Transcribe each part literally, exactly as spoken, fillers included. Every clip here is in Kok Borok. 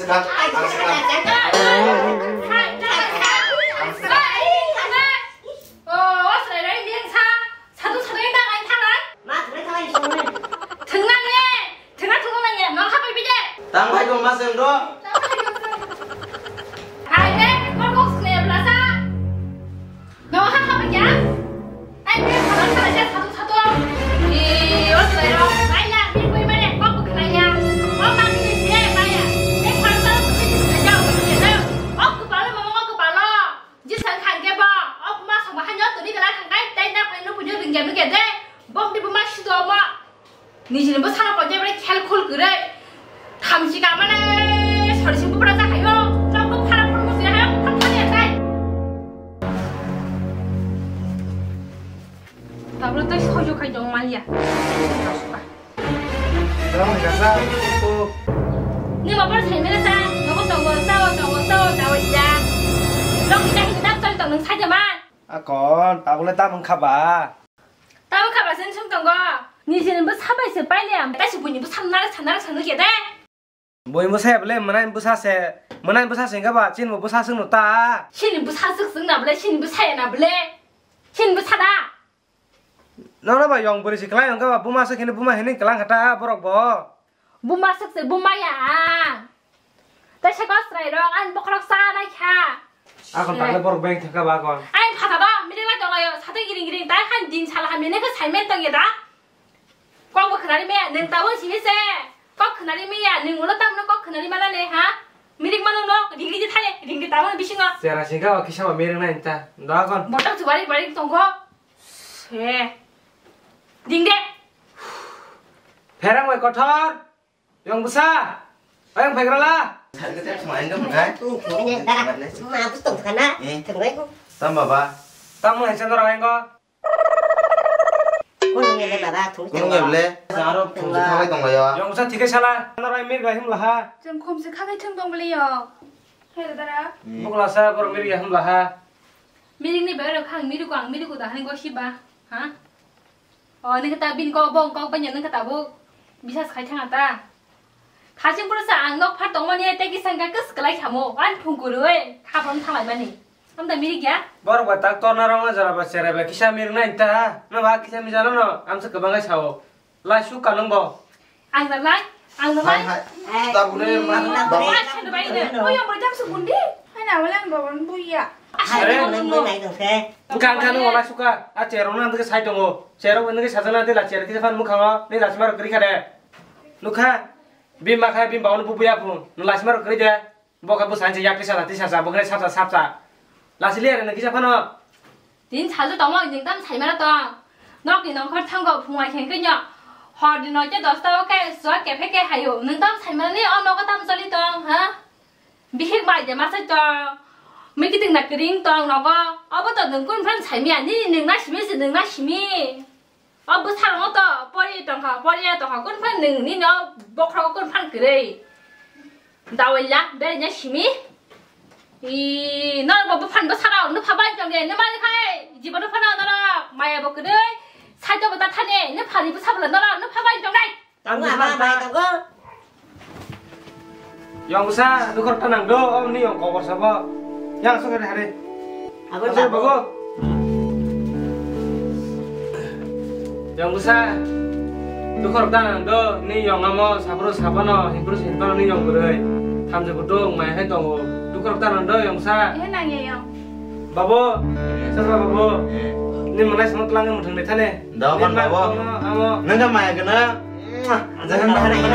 Ka, ang sa ka. Oh, what's the name? Yang sa. Satu satu yang tangan tangan. Ma, thangna thangna ni songni. Thangna ni. Thangna thangna ni. Nang hapai bide. Tang bai dong ma seng do. Ai de, kok kok sne blasa. No ha ha ya. Ai, be phala phala ya, satu satu. Ni, o sai ro. Ai ya, ni koi mane kok kok khlai ya. O ma ni se ba ya. Ni phala phala ni se ya, o ni se ya. O ko palo, mama, o ko palo. Ji san khan ke ba. O ma sa ma han yo to ni kala khan kai tai na koi no pujo ding ya mi ke de. Bom di bu ma shi do ma. Nijini bwsano konjai bai khel khul kwrwi. Thamchi kamane sori sing bupra ja hayo. Chok buk khara phuru musi hayo. Thap thap ya tai. Tablo tai sojo khai jong maliya. Tamo ni kasa ko. Ni ma bar sai mera sa. Nogo tongo sao tongo sao sao ya. Lok ni kai ni dam chal tong nang sai jaman. Akon tabule tam wngkha ba. Tamo kha ba sen sum tongo. Ni sini bwsa bai se paile am. Tai se buini bwsa narak sa narak sa nukya de. Buini bwsa ya bole mwnai bwsa se. Mwnai bwsa se wngkha ba chini bo bwsa swngno ta. Sini bwsa swk swngna bole sini bwsa ya na bole. Sini bwsa da. Nono ba yong bwrwi se kwlai wngkha ba buma se khini buma hinwi kwlang kha ta borok bo. Buma swk se buma ya ang. Tei se kosrai rok ani bokhorok cha nai kha. Akon takle borok beng thangka ba akon. Ai phata do, milik lai tong laio, satung giring giring, tai han din sal hamya nai khe saimen tong ya da. Kok bo khwnari me, nwng tabuk sini se. Kok khwnari me ya, nwng ulo tamno kok khwnari mala ne ha? Milik mano no, ringri di thale, ringri tabuk bisingo. Chera singka o kisa ba mirik nai ta. Do akon. Botok chu bari bari tongkho. Se. Ding de. Pherang bai kothor. Yang bwsa. Yang phagrala. Thangwi tei khwma engkha mwtai. Thangwi tei dara. Ma bwswk tong thana? Eh. Thangwi ko. Tam baba. Tam hai chano rang ko. Ko nang le baba thung. Ko nang le. Aro thung thangwi tong layo. Yang bwsa thike sala. Ano rai mir ga him laha. Jeng khum se khagai thung tong bli yo. Hai dara. Bukla sa bor mir ga him laha. Miring ni bai ro khang miru ko ang miru ko da hani go si ba. Ha? O, nang khe ta bini kok bo kok banya nang khe tabuk bisas khai thang ta. Thasing pura sa ang nok phar tongmani tei kisa hingka kis kwlai samo. Ani thung kwrwi kha phano thanglai mani. Amda mirik ya? Borok ba tak torna rok na jora ba cherai ba kisa mirik nai ta. No ba kisa mi jano no amsa kwbang khe sao. Lai su ka nang bo. Ang na lai, ang na lai. Hai, hai. Tabuk le ma. Baba. Ai, sen bai de. Oi, ang bai jam su bundi. Hai na wala ang baba buya. Are. Bukan kan wala suka. A cherok na ndike sai tongo. Cherok ndike sajana de la cherok kisa fan mukhango. Ni la simaro kri khade. Nukha. Bim ma kha bim bawo bubuya phu. Ni la simaro kri de. Bo kha bwsani se yak tisa tisa sa bo khe sapsa sapsa. La sili are ni kisa phano. Tin salju tongmo jing tam sai mara tong. Nok ni nongkhor thango phunga kheng khe nyo. Hor ni noite dosta o khe suak kephe khe hayo. Nung tam sai mara ni o nogo tam choli tong ha. Bihik bai de masai tong. Mikiting na kring tong nogo. Obo to nung kun phan sai miya ni nung na simi se nung na simi. O bwsarok to pori tongkha, pori ya tongkha, kun phan nung ni no bokhro kun phan kwrwi. Dawai la, beri nya simi. I, no bo buphan bwsarok, no phabai tong de, no mani khai, jibo no phano no, maya bo kwrwi, saito bo ta thani, no phani bwsabla no, no phabai tong dai. Tang bwsa bai tongo. Yang bwsa, dukhor ta nang do, om ni yang kobor sabo. Yang sokare hari. Abo bago. Yang bwsa, dukhor ta nang do, ni yang amo sabro sabano, hibro sibano ni yang bwrwi. Thamje budung mai hai tongo. Dukhor ta nang do, yang bwsa. He nang ye yang. Babo, sasa babo. Ni manai sano tlang muthang de thane. Dawan babo. Amo. Nang ma ya gana. Jangan bahar ini.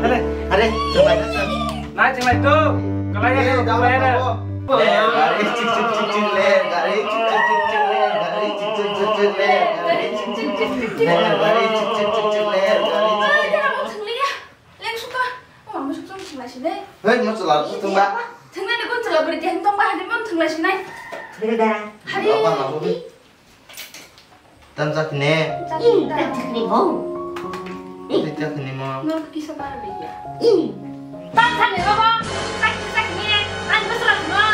Are, are, coba. Nai, coba itu. Kalau ya, kalau ya ada. Hei, mau celak tuh, Mbak. Tengah ni kun celak beri dia tong bah, dia mau tengah sini. Hari. Tamjak ne. Ih, tamjak ne bo. Ih. Tamjak ne mo. No kisa bara de ya. Ih. Tamjak ne bo. Sak sak ne. An bosra mo.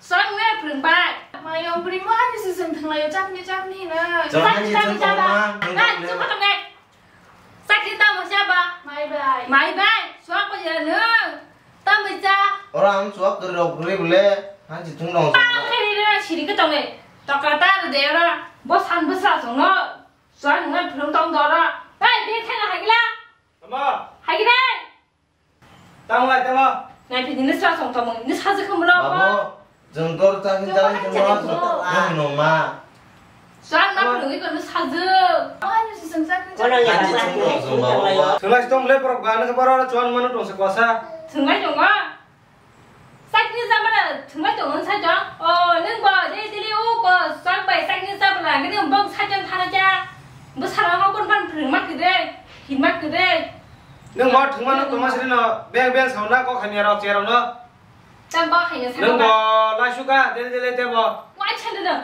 Song ne prung bai. Ma yong bri mo ani sisem thang la yo chak ni chak ni na. Chak ni chak ni chak ba. Na chu ko ne. Sak ni ta mo cha ba. Mai bai. Mai bai. Song ko ya ne. Tambai cha. Ora ang chuak kwrwi rok kwrwi bole. Hansi thung dong. Tang khe ri ra siri khe tongle. Tokra ta de ora. Bo san bwsra songno. Chuak nang phulung tong dora. Tai be thang hagila. Tamo. Hagila. Tamo lai tamo. Nai phi ni sra song tamo. Ni sa je khum lo. Babo, jeng dor ta hin jalan jeng lo. Nong ma. Chuak na phulungwi kono sajwk. Ani si sengsa khe. Kono ya. Ani chwng tong chwng ba ba. Thwnglai tong le borok ba nang baro chuan mano tong se kwasa. Thwnglai tongo. Sakni jabara thwnglai tongo sai tong. O nung bo de dili o ko sak bai sakni jabara ngini bong sai tong thana cha. Bo sara ho kon ban phring mak de. Hin mak de. Nung bo thwngma no tongma sri no beng beng sauna ko khania rok che rok no. Tang bo khaina sa. Nung bo laisuka, dele dele te bo. Wai chan de no.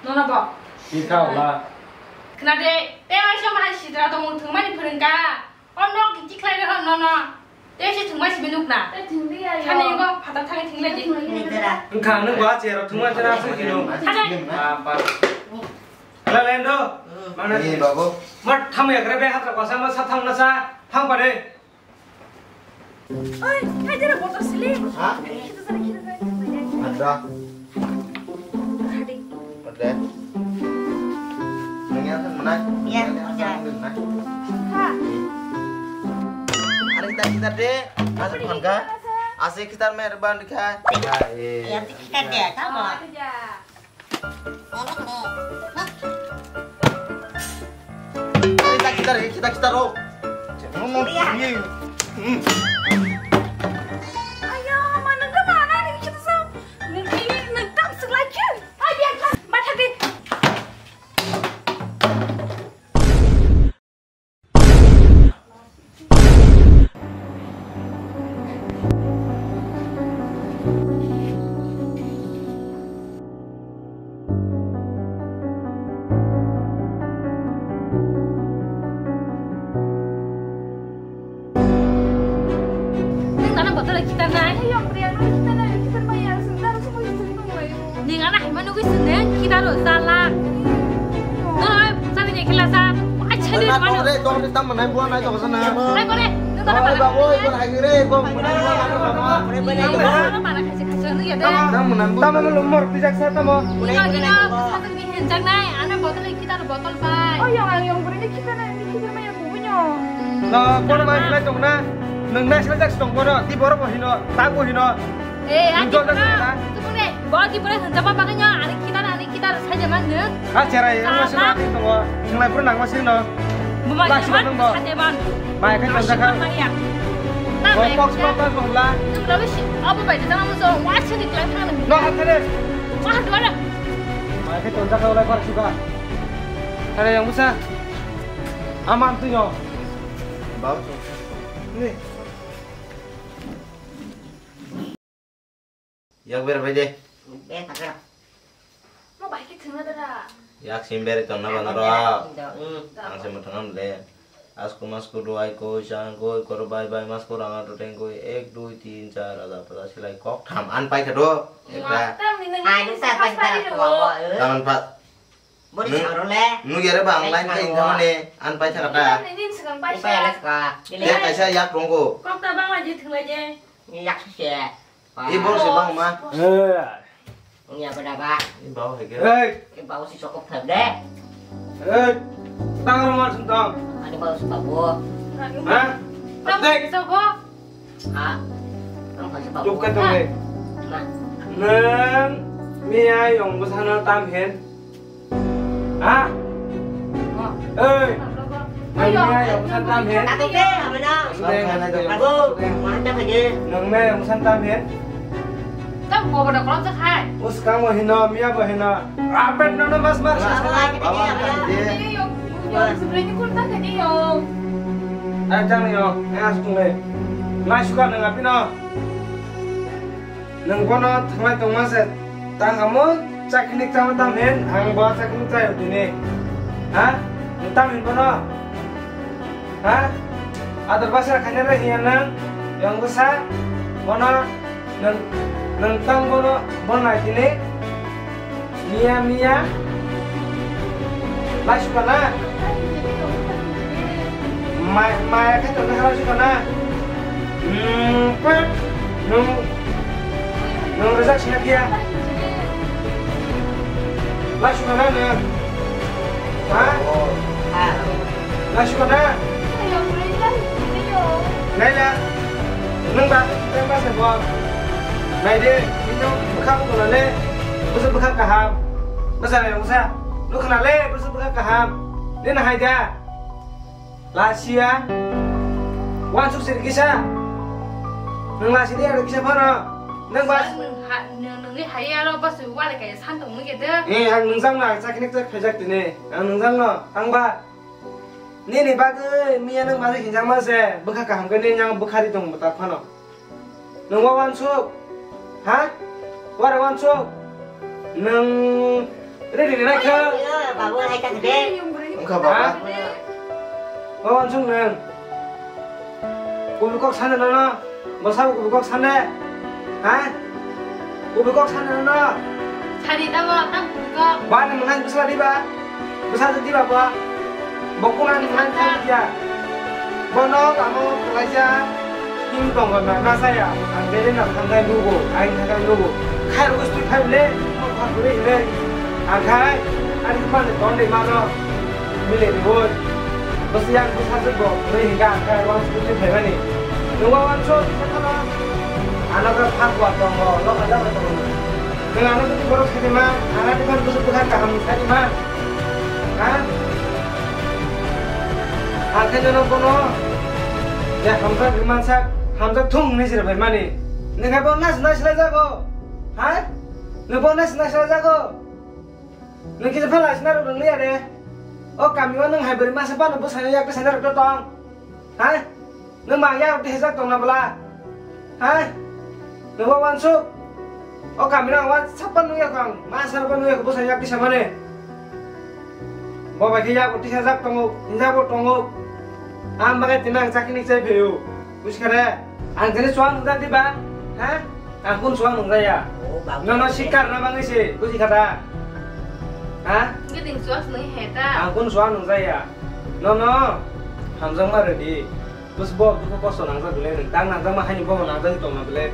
Nono bo. Ki kha wala. Khna de, te wai som hai sitra tong thung mani phwrwng ka. O nok ki khlai re hon nono. Te se thung mai sibi nuk na. Te thung di ya yo. Thani go, phata thani thung le di. Ni dera. Wngkha nung bo che ro thung ma jera su kino. Thani. Ba ba. La lendo. Mana. Ni babu. Ma tham ya kre be hatra kwasa ma sa thang na sa. Thang pa de. Oi, hai jera botol sili. Ha? Kita sana kita sana. Ada. Hadi. Ada. Nang yang mana? Ya, ada. Ha. Are kita kita de. Asa phone ka. Asa kita mer ban ka. Ya, eh. Ya, kita de, tamo. Kita kita re, kita kita ro. Ayo, mana ke mana ni kita sa? Nang ini nang tam selagi. Ayo, mata di. Nang nana botol kita nai. Ayong, Priya, nang kita nai, kita maya, sendal semua itu. Ning ana hai manu gwi sene kidaro jala. No, jani ne khela sa. Acha de manu. Dong re, dong re, tam manai buan ai jok sana. Ai kore, no dong re. Ba oi, kon hai re, kon. Mana kaisa kaisa no ya de. Tam mana lu mor tijak sa tamo. Ino ino, satu ni henjak nai, ana botol kidaro botol bai. Oh, yang yang beri kita nai, kita maya bunyo. No, kon bai lai tong na. Nang nai sa jak tong bono, di boro bo hino, ta bo hino. Eh, ani dol dol na. Tubune, bo di bore hanja ba baganya, ani kita ani kita saja man ne. Ah, cerai, yang masih mati tuh. Yang lain pun nang masih no. Buma jaman saja man. Baik kan jaga kan. Bo box box kan bola. Tuh lalu si, apa baik jaman musuh, wah sini kelas kan. No, ada deh. Wah, dua dah. Baik kan jaga oleh par suka. Ada yang besar. Aman tuh yo. Bagus. Nih. Yak ber bai de. Be thakra. Mo bai ki thungna dara. Yak sim ber tonna bana ro. Ang se mo thangam le. Asku masku do ai ko sang ko kor bai bai masku ranga to teng ko ek dui tin char ada pada silai kok tham an pai kha do. Ekta. Tam ni nang. Ai sa pai dara ko. Taman pa. Bori saro le. Nu yare ba ang line pai thang ne an pai thang ta. Ni nin sgang pai sa. Pai sa. Ye kaisa yak rong ko. Kok ta bang la je thung la je. Ni yak se. Ibo se bang ma. Eh. Nya bada ba. Ibo hai ke. Hei. Ibo si sokok thab de. Hei. Tang rong ma sung tang. Ani ba si ba bo. Ha? Tang Atek. Sa bo. Ha. Tang ba si ba bo. Tuk ka tong le. Ma. Nang mi ai yong bo sana tam hen. Ha? Oi. Nang miya yang san tam hen. Aku ke, apa dah? Aku, mana tak kerja? Nang miya yang san tam hen. Tam ko pada kolom sa khai. Us kamu hino, miya ba hino. Rapet nono mas mas. Apa lagi tadi, apa dah? Ini yang, yang sebenarnya kun tak tadi yang. Ajang yo, eh asung le. Ngai suka nang api no. Nang kono thanglai tongma se. Tang amo chakni tamo tam hin, ang bo chakni chai tini. Ha? Tam hin bono? Ha? Adar basa khanya re hiya nang, yang basa, bono, nang, nang tam bono, bono tini. Miya, miya. Lai suka na? Mai, mai khe tong khe lai suka na? Hmm, pet. Nwng, nwng rwjak sina phiya? Laisukha na nwng? Ha? Laisukha na? Naila, nwng ba, nwng ba se bo. Naidi, nini bwkha bwkha le, bwswk bwkha kaham. Bwsa le, bwsa. Nwng khna le, bwswk bwkha kaham. Nini hai da? Lasia. Wansuk sir kisa. Nwng lasi di aro kisa phano. Nwng bas. Nwng ha, nwng, nwngni hai aro bas wale kaya san tong nge de. Eh, ang nwngjang no, ang chakni chak khaijak tini. Ang nwngjang no, ang ba. Nini bagwi miya nwng bagwi hinjak ma se, bwkha kaham khe nini yang bwkha ri tong bwtak phano. Nwng wa wansuk? Ha? Wara wansuk? Nwng ready ni naikha? Babu, hai ta de. Wngkha baba. Ha? Wa wansuk nwng? Kubui kok sande nono? Bwsabo kubui kok sande? Ha? Kubui kok sande nono? Sadi tamo, tang kubui kok. Ba ni mwnai bwsla diba? Bwsa je diba bo? Bo kuna ni mwnai thang dia. Bono tamo kwlaisa him tongo na, na saya. Ang bere na thangai nugo, aing thangai nugo. Khai rwgwi stui phai le, mo kha kwrwi hile. Ang khai, ani man ton de mano. Mile ni bo. Bwsa yang bwsa je bo, kwrwi hinga ang khai wan stui phai mani. Nugo wan so, kisa thana. Ano ka phak wa tongo, lo ka da tongo. Nwng ano twi borok sadi ma, ano twi borok bwswk bwkha kaham ni sadi ma. Ha? Ang khe nono bono je hamjak rwmansak, hamjak thung hinwi se rwbaimani. Nwng khe bo nas nai swlaijago. Ha? Nwng bo nas nai swlaijago. Nwng kisa phala sina rwrwng liya de. O kami o nwng hai bwrwi masa phano bwsano yak bwsano rwkhe tong. Hai? Nwng ma yak tihijak tongna bwla? Hai? Nwng bo wansuk? O kami no wa sapa nungya kho ang. Ma sapa nungya kho bwsano yak tisa mane. Bo bai khe yak tihijak tongo, hinjak bo tongo. Ang bagai tini ang chakini chai phaio. Buji kha de? Ang tini chuwak nungjak di ba? Ha? Ang kun chuwak nungjaya. Oh, babu. Nono sikar na bangwi se, buji kha da? Ha? Giding chuwak nung he ta. Ang kun chuwak nungjaya. Nono hamjakma rwdi. Bus bo dukhu kosto nangjak bwle, nwng tang nangjakma haini bobo nangjagwi tongma bwle.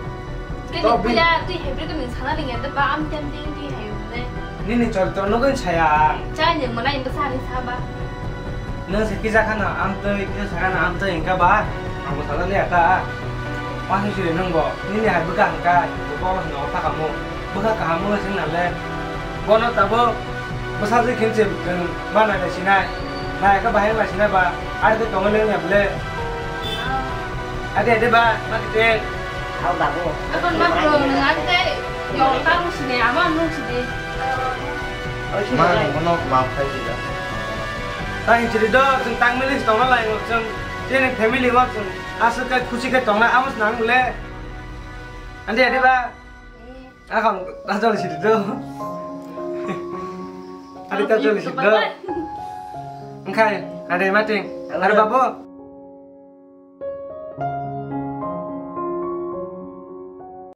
Giding tok bin- puya, twi hebri ko nung sana ringya de ba, am tem ting twi hayo de. Nini choritro nugwi saya ang. Chai nwng mwnai bwsa ni saba. Nwng se kisa khana amtwi, kisa sa khana amtwi hwnkha ba? Ang bo sajak liya ta. Masa siri nwng bo. Nini hai bwkha hwnkha, bo bono hwnkha o thakamu. Bwkha kaham wngwi swngna le. Bono tabuk bwsajwk khin se bwkha bana lai sinai. Nai khe bahai lai sinai ba. Ari khe tongo le wngya bwle. Ade ade ba, ma khe te. Hao babu. Akon ma bro, nwng ang tei yong ta nung sini, amo nung sini. Ma, bono ma phai sida. Ta hinchiri do, chwng tang milis tongna lai, chwng chini family o chwng aswk khe khusi khe tongna, amo se nang le. Ande ade ba. Akon ta joli sidi do. Ade ta joli sidi do. Engkai, ade mating. Ade babu.